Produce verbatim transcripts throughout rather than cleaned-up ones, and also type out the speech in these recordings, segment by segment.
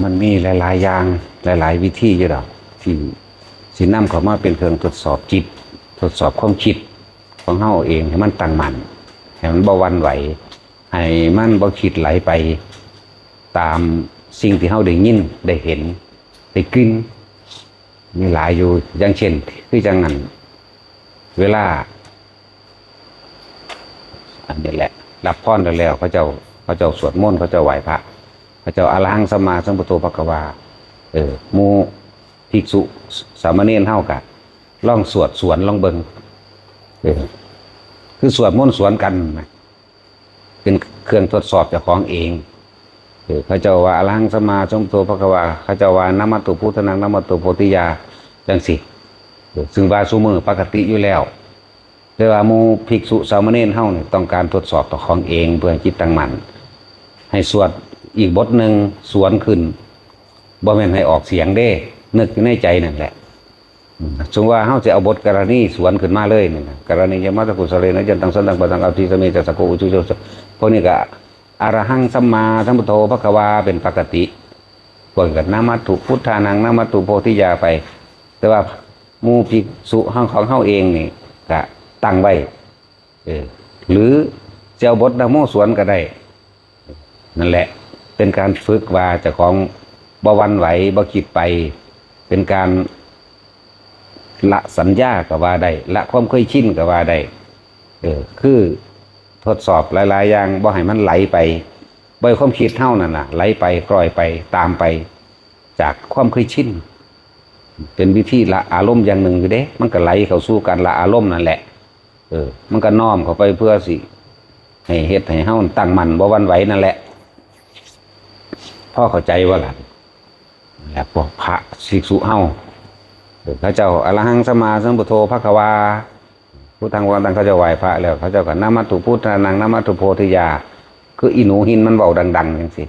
มันมีหลายๆอย่าง หลายๆวิธีอยู่ดอก ที่สินำเข้ามาเป็นเครื่องทดสอบจิต ทดสอบความคิดของเฮาเองให้มันตั้งมั่น ให้มันบ่หวั่นไหว ให้มันบ่คิดไหลไปตามสิ่งที่เฮาได้ยิน ได้เห็น ได้กลิ่น มีหลายอยู่ อย่างเช่น คือจังนั้น เวลา อันนี้แหละ รับพรแล้ว เขาเจ้า เขาเจ้าสวดมนต์ เขาเจ้าไหว้พระ เขาเจ้า อะระหังสัมมาสัมพุทโธภะคะวา เออ หมู่ภิกษุสามเณรเฮากะลองสวดสวนลองเบิ่ง เออ คือสวดมนต์สวนกันนะ เป็นเครื่องทดสอบเจ้าของเอง เออ เขาเจ้าว่า อะระหังสัมมาสัมพุทโธภะคะวา เขาเจ้าว่า นะมัตถุพุทธานัง นะมัตถุโพธิยา จังสิ เออ ซึ่งว่าซุมื้อปกติอยู่แล้ว แต่ว่าหมู่ภิกษุสามเณรเฮานี่ต้องการทดสอบเจ้าของเอง เพื่อให้จิตตั้งมั่น ให้สวดอีกบทหนึ่งสวนขึ้น บ่แม่นให้ออกเสียงเด้ นึกอยู่ในใจนั่นแหละ อืม สมมุติว่าเฮาสิเอาบทกรณีสวนขึ้นมาเลยนี่นะ กรณียมัตตกุสเลนะ ยันตังสันตังปะทัง อภิสเมจัสสะโก อุจุโจสะ พวกนี้ก็ อะระหังสัมมาสัมพุทโธภะคะวา เป็นปกติ พวกนี้ก็ นะมัตถุพุทธานัง นะมัตถุโพธิยาไป แต่ว่าหมู่ภิกษุของเฮาเองนี่ก็ตั้งไว้ เออ หรือจะเอาบทนะโมสวนก็ได้ นั่นแหละ เป็นการฝึกว่าเจ้าของบ่หวั่นไหว บ่คิดไป เป็นการละสัญญาก็ว่าได้ ละความเคยชินก็ว่าได้ เออ คือทดสอบหลายๆอย่าง บ่ให้มันไหลไป บ่ให้ความคิดเฮานั่นน่ะ ไหลไป คล้อยไป ตามไป จากความเคยชิน เป็นวิธีละอารมณ์อย่างหนึ่งอยู่เด้ มันก็ไหลเข้าสู่การละอารมณ์นั่นแหละ เออ มันก็น้อมเข้าไปเพื่อสิ ให้เฮ็ดให้เฮาตั้งมั่นบ่หวั่นไหวนั่นแหละ พอเข้าใจบ่ล่ะ และพวกพระภิกษุเฮา เออ เขาเจ้า อะระหังสัมมาสัมพุทโธภะคะวา พุทธัง วะรัง เขาเจ้าไหว้พระแล้ว เขาเจ้าก็ นะมัตถุพุทธานัง นะมัตถุโพธิยา คืออีหนูหินมันเว้าดังๆจังซี่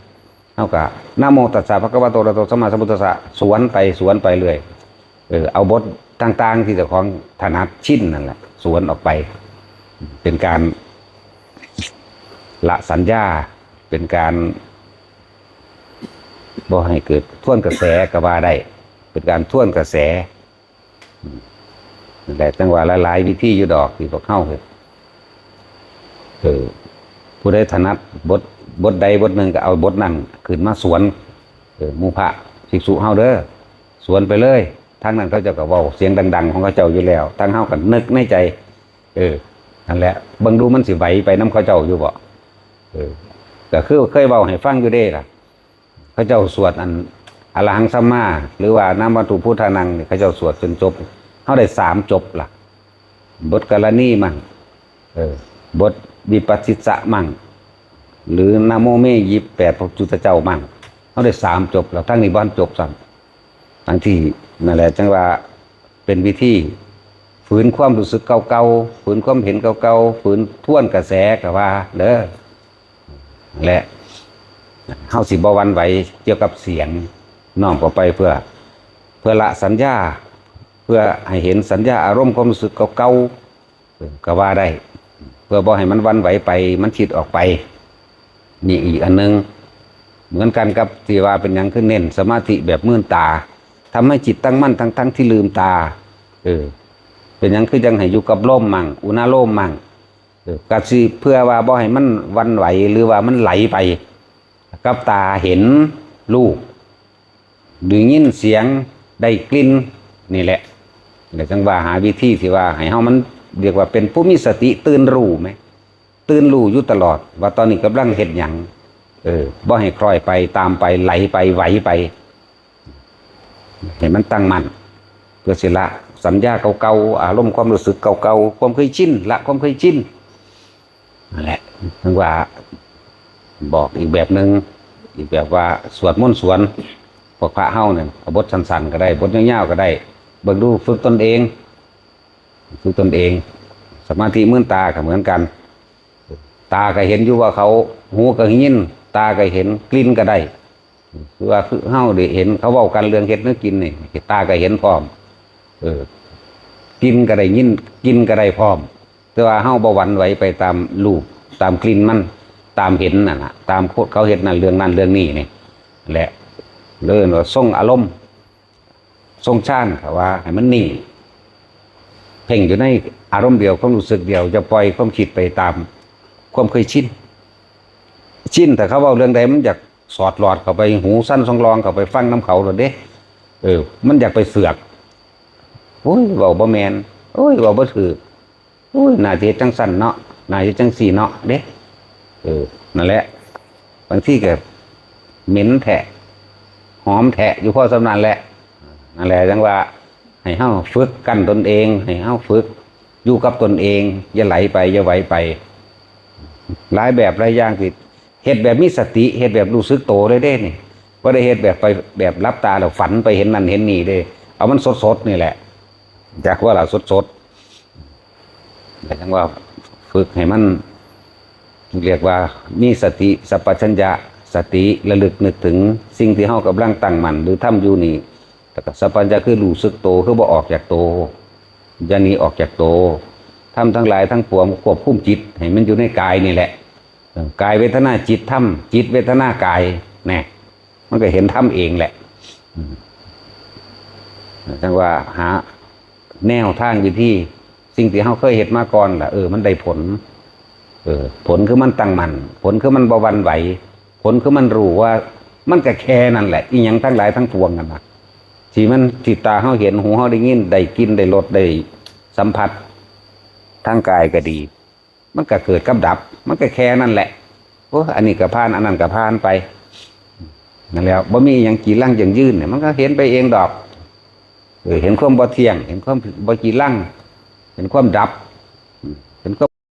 เฮาก็ นะโมตัสสะภะคะวะโต อะระหะโต สัมมาสัมพุทธัสสะ สวนไป สวนไปเรื่อย เออ เอาบทต่างๆที่เจ้าของถนัดชินนั่นแหละ สวนออกไป เป็นการละสัญญา เป็นการบ่ให้เกิดทวนกระแสก็ว่าได้ เป็นการทวนกระแส นั่นแหละ จั่งว่าหลายๆวิธีอยู่ดอกที่พวกเฮาเฮ็ด เออ ผู้ใดถนัดบท บทใดบทหนึ่งก็เอาบทนั้นขึ้นมาสวน เออ หมู่พระภิกษุเฮาเด้อ สวนไปเลย ทางนั้นเขาเจ้าก็เว้าเสียงดังๆของเขาเจ้าอยู่แล้ว ทางเฮาก็นึกในใจ เออ นั่นแหละ เบิ่งดูมันสิไหวไปนำเขาเจ้าอยู่บ่ เออ ก็คือเคยเว้าให้ฟังอยู่เด้ล่ะ เขาเจ้าสวดอัน อะระหังสัมมา หรือว่า นะมัตถุพุทธานัง นี่เขาเจ้าสวดจนจบ เฮาได้สามจบล่ะ บทกรณีมั่ง เออ บทวิปัสสิจจะมั่ง หรือ นะโมเม ยี่สิบแปดพระพุทธเจ้ามั่ง เฮาได้สามจบแล้ว ทั้งนี้บ่ทันจบซ้ำ ทั้งที่นั่นแหละ จั่งว่าเป็นวิธีฝืนความรู้สึกเก่าๆ ฝืนความเห็นเก่าๆ ฝืนทวนกระแสก็ว่าเด้อ และเฮาสิบ่หวั่นไหวเกี่ยวกับเสียง น้อมเข้าไปเพื่อ เพื่อละสัญญา เพื่อให้เห็นสัญญาอารมณ์ความรู้สึกเก่าๆ เออ ก็ว่าได้ เพื่อบ่ให้มันหวั่นไหวไป มันคิดออกไป นี่อีกอันนึง เหมือนกันกับที่ว่าเป็นหยังคือเน้นสมาธิแบบมืนตา ทำให้จิตตั้งมั่นทั้งๆที่ลืมตา เออ เป็นหยังคือจั่งให้อยู่กับลมมั่ง อุณาโลมมั่ง เออ ก็สิเพื่อว่าบ่ให้มันหวั่นไหวหรือว่ามันไหลไป กับตาเห็นรูป ได้ยินเสียง ได้กลิ่น นี่แหละ แล้วจั่งว่าหาวิธีที่ว่าให้เฮามันเรียกว่าเป็นผู้มีสติตื่นรู้ไหม ตื่นรู้อยู่ตลอด ว่าตอนนี้กำลังเฮ็ดหยัง เออ บ่ให้คล้อยไป ตามไป ไหลไป ไหวไป ให้มันตั้งมั่น เพื่อสิละสัญญาเก่าๆ อารมณ์ความรู้สึกเก่าๆ ความเคยชิน ละความเคยชิน นั่นแหละ ถึงว่าบอกอีกแบบหนึ่ง อีกแบบว่าสวดมนต์สวน พวกพระเฮาเนี่ย เอาบทสั้นๆก็ได้ บทยาวๆก็ได้ เบิ่งดู ฝึกตนเอง ฝึกตนเอง สมาธิมืนตาก็เหมือนกัน ตาก็เห็นอยู่ว่าเขา หูก็ยิน ตาก็เห็น กลิ่นก็ได้ คือว่าคือเฮาได้เห็นเขาเว้ากันเรื่องเฮ็ดแนวกินนี่ ตาก็เห็นพร้อม เออ กลิ่นก็ได้ยิน กินก็ได้พร้อม แต่ว่าเฮาบ่หวั่นไหวไปตามรูป ตามกลิ่นมัน ตามเห็นนั่นน่ะ ตามเขาเฮ็ดนั่นเรื่องนั่นเรื่องนี้นี่แหละ เรียกว่าทรงอารมณ์ ทรงฌาน เขาว่าให้มันนิ่ง เพ่งอยู่ในอารมณ์เดียว ความรู้สึกเดียว อย่าปล่อยความคิดไปตามความเคยชิน ชิน ถ้าเขาเว้าเรื่องใด มันอยากสอดหลอดเข้าไป หูสั้นสองรอง เข้าไปฟังนำเขาโลดเด้ เออ มันอยากไปเสือก โอ้ย เว้าบ่แม่น โอ้ย เว้าบ่ถืก โอ้ย น่าสิเฮ็ดจั่งซั้นเนาะ น่าสิเฮ็ดจั่งซี้เนาะเด้ เออ นั่นแหละ บางทีก็เหม็นแท้ หอมแท้ อยู่พอส่ำนั้นแหละ นั่นแหละ จั่งว่า ให้เฮาฝึกกั้นตนเอง ให้เฮาฝึกอยู่กับตนเอง อย่าไหลไป อย่าไหวไป หลายแบบหลายอย่างที่เฮ็ดแบบมีสติ เฮ็ดแบบรู้สึกโตเลยเด้นี่ บ่ได้เฮ็ดแบบไป แบบหลับตาแล้วฝันไปเห็นนั่นเห็นนี่เด้ เอามันสดๆนี่แหละ จั่งว่าล่ะ สดๆ แต่จั่งว่าฝึกให้มัน เรียกว่ามีสติสัมปชัญญะ สติระลึกนึกถึงสิ่งที่เฮากำลังตั้งมั่นหรือทำอยู่นี่ แล้วก็สัมปชัญญะคือรู้สึกโต คือบ่ออกจากโต อย่าหนีออกจากโต ธรรมทั้งหลายทั้งปวงควบคุมจิตให้มันอยู่ในกายนี่แหละ เออ กายเวทนาจิตธรรม จิตเวทนากาย แน่ มันก็เห็นธรรมเองแหละ อืม จั่งว่าหาแนวทางวิธี สิ่งที่เฮาเคยเฮ็ดมาก่อนล่ะ เออ มันได้ผล เออ ผลคือมันตั้งมั่น ผลคือมันบ่หวั่นไหว ผลคือมันรู้ว่า มันก็แค่นั้นแหละ อีหยังทั้งหลายทั้งปวงนั่นน่ะ ที่มัน ที่ตาเฮาเห็น หูเฮาได้ยิน ได้กลิ่น ได้รส ได้สัมผัส ทางกายก็ดี มันก็เกิดกับดับ มันก็แค่นั้นแหละ โอ้ อันนี้ก็ผ่าน อันนั้นก็ผ่านไป นั่นแหละ บ่มีหยังจีรังยั่งยืนเนี่ย มันก็เห็นไปเองดอก เออ เห็นความบ่เที่ยง เห็นความบ่จีรัง เห็นความดับ